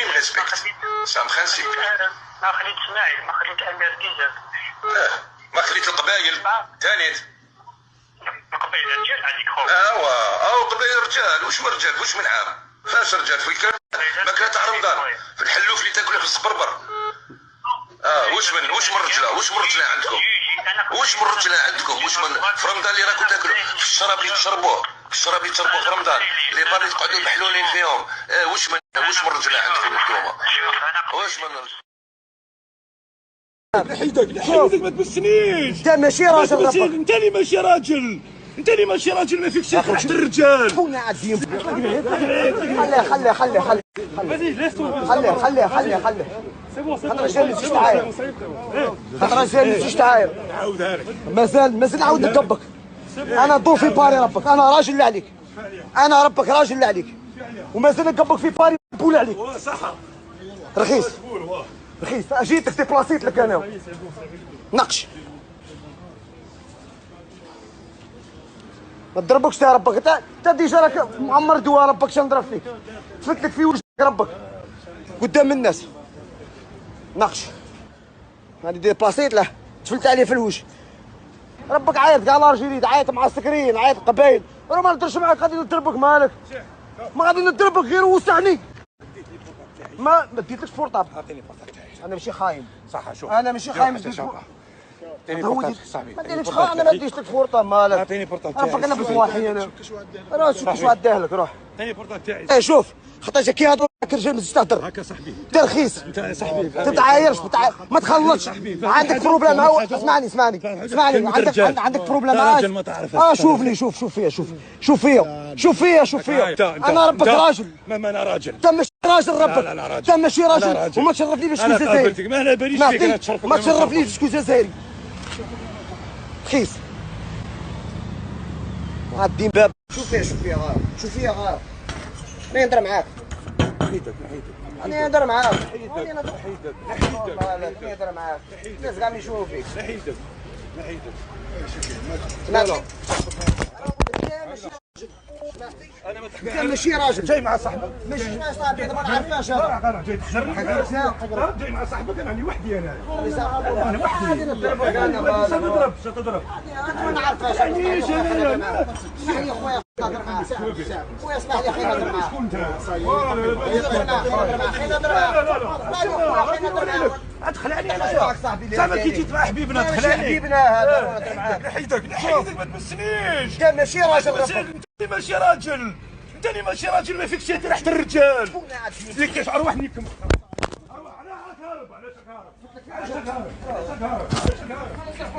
il me respecte. C'est un principe. ما خليت اسماعيل، ما خليت امير ديزل. ما خليت القبايل ثاني. القبايل رجال عليك خويا. ايوا او قبايل رجال، واش من رجال؟ واش من عام؟ فاش رجال؟ في الماكلة تاع رمضان، في الحلوف اللي تاكله في السبربر. واش من رجله؟ واش من رجله عندكم؟ واش من رجله عندكم؟ واش من في رمضان اللي راكم تاكلوا؟ في الشراب اللي تشربوه، في الشراب اللي تشربوه في رمضان، les bars اللي تقعدوا محلولين فيهم، واش من رجله عندكم انتوما؟ واش من رجله؟ نحيدك نحيدك، ما تمسنيش. انت ماشي راجل ربك. انت اللي ماشي راجل، انت اللي ماشي راجل، ما فيكش ريحه الرجال. خونا عاد خليه خليه خليه خليه خليه خليه خليه خليه. خاطر رجال ما تجيش تعاير، خاطر رجال ما تجيش تعاير. نعاودها لك. مازال مازال نعاود نكبك. انا ندور في باري ربك، انا راجل اللي عليك، انا ربك راجل اللي عليك، ومازال نكبك في باري بول عليك. صح. رخيص رخيص، جيتك ديبلاسيت لك انا نقش. ما تضربكش يا ربك، انت déjà راك معمر دوا ربك، شنضرب فيك؟ تفلت لك في وجهك ربك قدام الناس. نقش هاني ديبلاسيت له، تفلت عليه في الوجه ربك. عيط كاع l'Algérie، عيط مع السكرين، عيط القبايل، راه ما نضربش معاك، غادي نضربك مالك؟ ما غادي نضربك غير وسعني. ما ديتلكش portable. اعطيني portable تاعي. انا ماشي خاين. صح شوف، انا ماشي خاين. اعطيني portable صاحبي. ما ديرلكش خاين، انا ما ديتش لك portable مالك. اعطيني portable تاعي. ربك انا بصواحي انا، راه شوف كيفاش عداه لك، روح. اعطيني portable تاعي. ايه شوف، خاطر كي هضروا معاك الرجال ما تزيدش تهضر. هكا صاحبي. انت رخيص. انت صاحبي. تتعايرش، ما تخلطش. عندك problème مع، اسمعني اسمعني اسمعني، عندك problème مع ما تعرفش. شوفني، شوف شوف فيا، شوف شوف فيا، شوف فيا، شوف فيا. انا ربك راجل. ما انا راجل. انت ماشي راجل ربك. لا لا راجل. انت ماشي راجل وما تشرفنيش باش تكون جزائري. ما على باليش فيك، انا تشرفك. ما تشرفنيش باش تكون جزائري. رخيص. غادي باب. شوف فيا، شوف فيا غار، شوف فيا غار. انا نهضر معاك. نحيدك نحيدك. انا نهضر معاك. نحيدك نحيدك نحيدك. نهضر معاك. الناس كاع يشوفوا فيك. نحيدك نحيدك. لا لا. انا ماشي راجل. جاي مع صاحبك. ماشي مع صاحبي، ما نعرفهاش انا. جاي تحجرني. جاي مع صاحبك، انا وحدي انا. انا وحدي. تضرب تضرب. انا ما نعرفهاش. علاش انا؟ اسمح لي خويا نهضر معاك. خويا اسمح لي خلينا نهضر معاك. شكون انت؟ خلينا نهضر معاك. لا لا لا. ادخل علي انا زعما كي جيت مع حبيبنا دخل علي. حبيبنا هذا نهضر معاك. نحيدك نحيدك، ما تمسنيش. انت ماشي راجل ربك. انت اللي ماشي راجل، انت اللي ماشي راجل، ما فيكش ريحه الرجال. ديك اروح نيكم. اروح. علاش هارب؟ علاش هارب؟ علاش هارب؟ علاش هارب؟